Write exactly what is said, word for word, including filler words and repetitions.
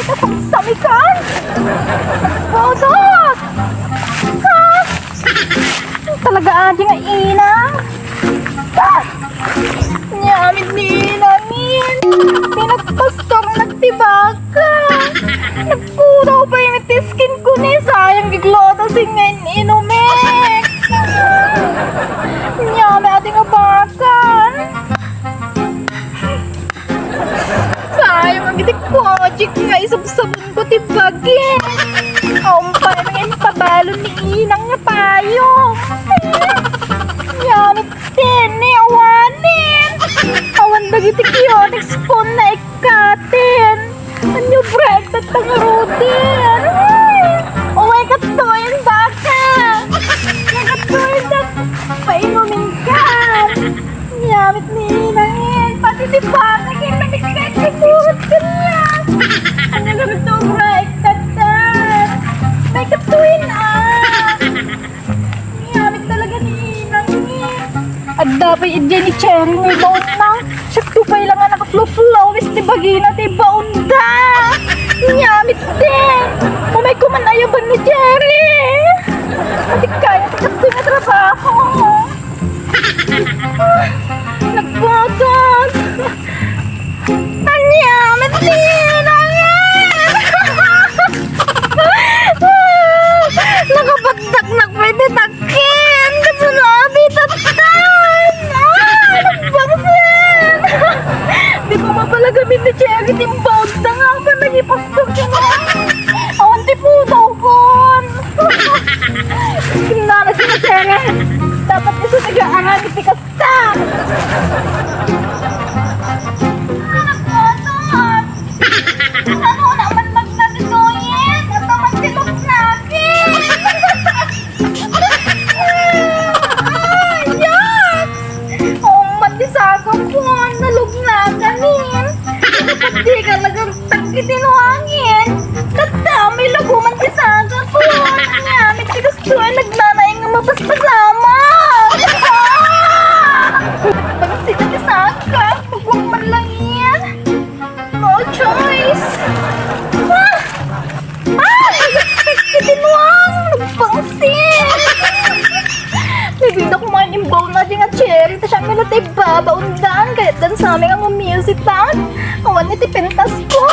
Nasamsamikan? Botot! Ha? Talaga adi nga ina? Ah! Nyamit ni inangin. Pinagpastor na ti baka. Nagpuraw pay met ti skin ko ni, sayang igluto sin nga in-inumek. Nyamit adi nga baka. Sayang iti Kojic nga isabsabon ko ti bagi. Umpay nga impabalon ni inang nga payong. Nyamit ti ni awanen. Awan dagiti cutex pon na ikkaten. Ania, break, tatta nga Rudy. Uway, kattoyen baka. Kattoyen da. Painumin ka. Nyamit ni inangin. Pati ti baka, kinamit ka, siguro kanya. Ania nga break, tatta. May kattoyen, ah. Nyamit talaga ni inangin. Adda pay idiay ni Cherry nga ibaonna. Siak pay la nga nakafloflowis ti bagina ti ibaonda. Nyamit din. Umay ko man ayabang ni Cherry. Pati kaya ti kastoy nga trabaho. Ah, nagbagat. Ania, Martina, ania? Nakapagdaknak pay ti dakkel. Kasunod, itattan. Ah, nagbangsen. Di ko mapalagamin ni Cherry, timbawag na nga ako, nagipastor ka na. Awan ti pudaw kon. Tingnan na si Cherry. Dapat gusto taga-aral ni Pikas. Anak ko, Ton! Saan na man magdaditoyin? At naman tilog natin! Ay, yes! Oo, man, di sa ako po, nalog na ganin. Di ka nagang Tagkiti no angin, tatta, may laguman ti sagako. Ania, met ti kastoy, nagnanaing nga mapaspasama. Ah! Nagbangsit ti sagak, maguang man lang iyan. No choice. Ah! Ah! Tagkiti no ang nagbangsit. Nagida ko man imbaw na di nga Cherry, ta siya nga natay babaon dan, kayat dan sa amin ang umiusitan. Awan iti pentas ko.